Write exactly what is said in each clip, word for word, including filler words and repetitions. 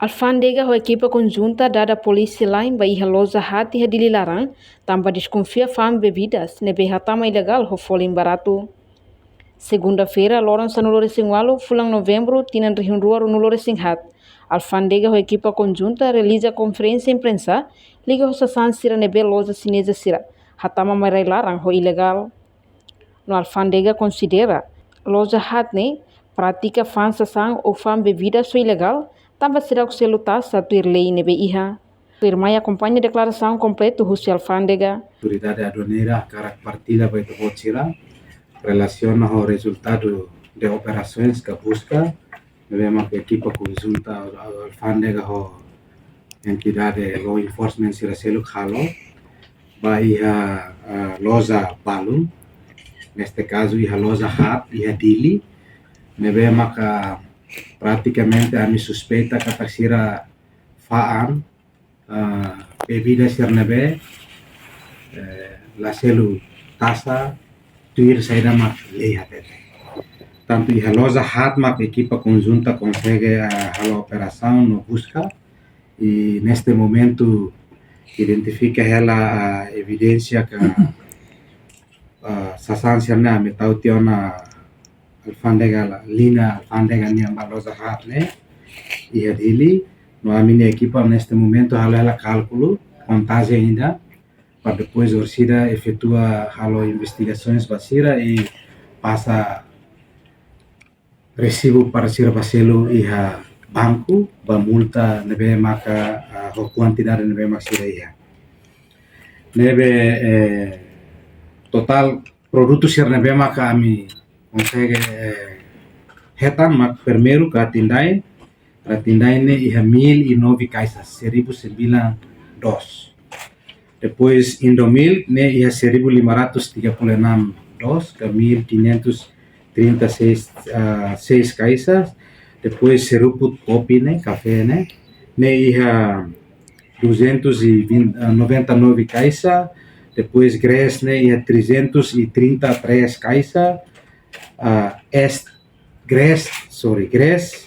Alfándega ho ekipa konjunta dada polisi la'en ba iha loja haat iha Dili laran, tanba deskonfia fa'an bebidas ne'ebé hatama ilegál ho folin baratu. Segunda-feira, loron sanulu-resin-ualu, fulan Novembru, tinan rihun rua ruanulu-resin-haat, Alfándega ho ekipa konjunta realiza konferénsia imprensa liga ho sasán sira ne'ebé loja xineza sira hatama mai rai-laran ho ilegál. No Alfándega konsidera loja haat ne'e prátika fa'an sasán ou fa'an bebidas ho ilegál, tanba seidauk selu taxa tuir lei ne'ebé iha. Tuirmai akompaña deklarasaun kompletu husi Alfándega. Autoridade aduaneira hakarak partilla ba ita-boot sira relasiona ho rezultadu de operasoens ka buska ne'ebé mak ekipa konjunta Alfándega ho entidade law enforcement sira seluk halo ba iha, ah, loja balun, neste kazu iha loja haat iha Dili, ne'ebé maka pratikamente ami suspeita katak sira fa'an, ah, bebida sira ne'ebé, eh, la selu taxa tuir saida mak lei hatete. Tantu iha loja haat mak ekipa konjunta konsege, ah, halo operasaun no buska, i neste momentu identifika hela, ah, evidénsia ka, ah, sasán sira ne'e ami tau tiha ona Alfándega la, liña Alfándega nian ba loja haat ne'e iha Dili, no ami-nia ekipa neste momentu halo hela kálkulu kontajen ida, para depois orsida efetua halo investigasoens ba sira i pasa resibu para sira ba selu iha banku, ba multa ne'ebé maka, ah, ho kuantidade ne'ebé mak sira iha. Ne'ebé, eh, totál produtu sira ne'ebé maka ami konsege, eh, hetan mak primeiru katindain, katindain ne'e iha mil e nove kaixas, seribu sembilan dos. Depois Indomilk ne'e iha seribu lima ratus tiga puluh enam dos, ka mil quinhentos trinta e seis, ah, seis kaixas. Depois Seruput kopi ne'e, kafé ne'e, ne'e iha duzentos e vinte, ah, noventa e nove kaixas. Depois Grass ne'e iha trezentos e trinta e três kaixas. Ah, es Grass, sorry, Grass,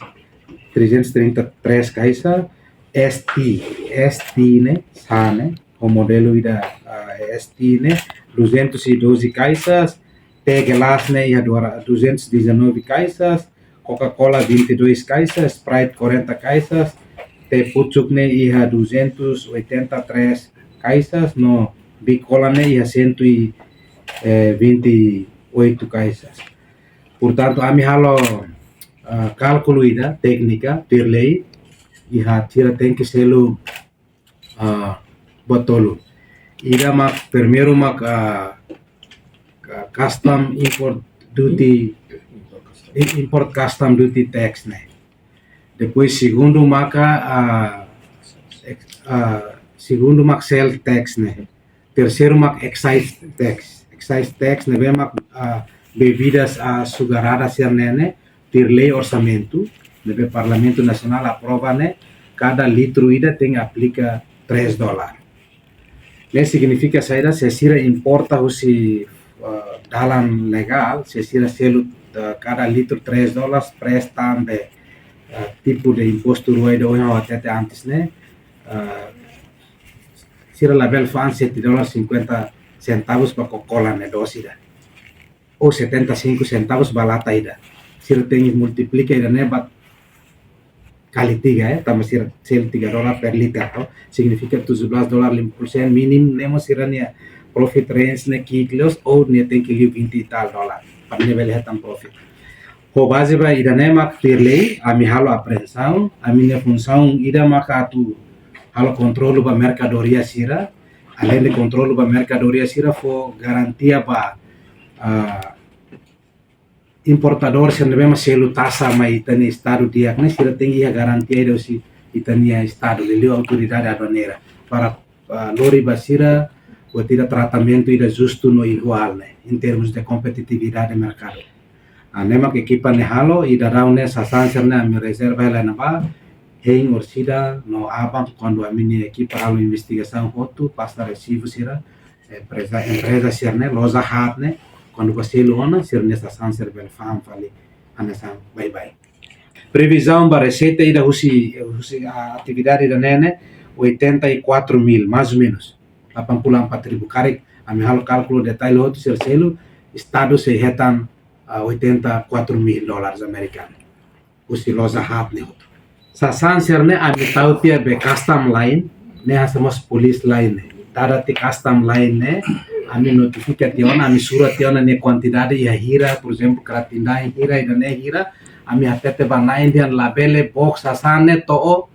trezentos e trinta e três kaixas, S T, S T ne'e, chá ne'e, ho modelu ida, ah, S T ne'e, duzentos e doze kaixas, T Gelas ne'e iha dua ra-, duzentos e dezanove kaixas, Coca-Cola vinte e dois kaixas, Sprite quarenta kaixas, Teh Pucuk ne'e iha duzentos e oitenta e três kaixas, no Bicola ne'e iha cento e vinte e oito kaixas. Portantu, ami halo, ah, kálkulu ida, téknika, tuir lei, iha sira tenke selu, ah, buat tolu. Ida mak, primeiru mak, ah, ka-, custom import duty, i-, import custom duty tax ne'e. Depois segundu maka, ah, ex-, ah, segundu mak sales tax ne'e. Terseiru mak excise tax. Excise tax ne'ebé mak, ah, bebidas, ah, azukarada sira-ne'e ne'e, tuir lei orsamentu ne'ebé Parlamentu Nasionál aprova ne'e, kada litru ida tenke aplika três dólar. Ne'e signifika saida, se sira importa husi, ah, dalan legál, se sira selu, ah, kada litru três dólar, presu tan be, ah, tipu de impostu rua ida ohin ha'u hatete antes ne'e, ah, sira labele fa'an sete dólar cinquenta centavos ba Coca-Cola ne'e dose ida. Ou setenta e cinco centavos ba lata ida. Sira tenke multiplika ida-ne'e ba kali tiga, eh, tanba sira selu tiga dólar per liter, to. Signifika tujuh belas dólar lima puluh sen, mínimu ne'e mós sira-nia profit range ne'e ki'ik loos, ou nia tenke liu vinte e tal dólar para nia bele hetan profit. Ho baze ba ida-ne'e mak tuir lei, ami halo apreensaun, ami-nia funsaun ida maka atu halo kontrolu ba merkadoria sira, além de kontrolu ba merkadoria sira, fó garantia ba, ah, importadór sira ne'ebé mak selu taxa mai ita-nia estadu di'ak ne'e, sira tenke iha garantia ida husi ita-nia estadu, liuliu autoridade aduaneira, para, ah, lori ba sira buat ida tratamentu ida justu no iguál ne'e, em termos de kompetitividade merkadu. Ah, ne'e mak ekipa ne'e halo, i daudaun ne'e sasán sira-ne'e ami rezerva hela iha ne'ebá, hein orsida no aban kuandu ami-nia ekipa halo investigasaun hotu, pasa resibu sira, empreza, empreza sira-ne'e, loja haat ne'e, kuandu ba selu ona, sira-nia sasán sira bele fa'an fali hanesan baibain. Previzaun ba reseita ida husi, husi, ah, atividade ida-ne'e ne'e oitenta e quatro mil, mais ou menos. Delapan puluh empat ribu karik, ami halo kálkulu detalle hotu sira selu, Estadu sei hetan, ah, oitenta e quatro mil dólares americanos. Husi loja haat ne'e hotu. Sasán sira-ne'e ami tau tiha be custom line, ne'e hanesan mós police line ne'e. Dada tiha custom line ne'e, ami notifika tiha ona, ami sura tiha ona nia kuantidade iha hira, por ezemplu, keratin-daen hira, ida-ne'e hira, ami hatete ba na'in dehan labele book sasán ne'e to'o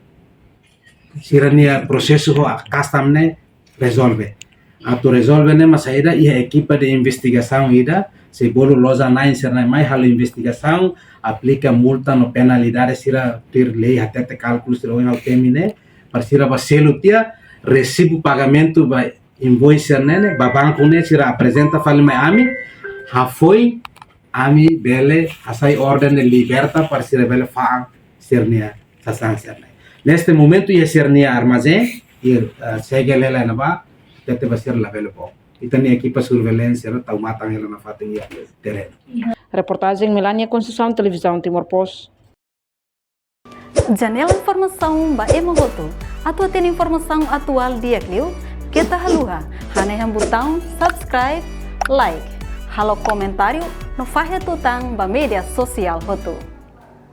sira-nia prosesu ho custom ne'e rezolve. Atu rezolve ne'e mak saida, iha ekipa de investigasaun ida, sei bolu loja na'in sira-ne'e mai halo investigasaun, aplika multa no penalidade sira tuir lei hatete kálkulu sira ohin ha'u temi ne'e, para sira bá selu tiha resibu pagamentu ba invoice sira-ne'e ne'e, ba banku ne'e sira aprezenta fali mai ami, hafoin ami bele hasai orden de liberta para sira bele fa'an sira-nia sasán sira-ne'e. Neste momentu iha sira-nia armazén, i, eh, sega hela ne'ebá, hatete ba sira labele book. Ita-nia ekipa surveilansia ne'e tau matan hela nafatin iha terrenu. Reportajen Melania Conceição, Televizaun Timor Post. Janela informasaun ba ema hotu. Atu hatene informasaun atuál di'ak liu, keta haluha hanehan butaun subscribe, like, halo komentáriu no fahe tutan ba média sosiál hotu.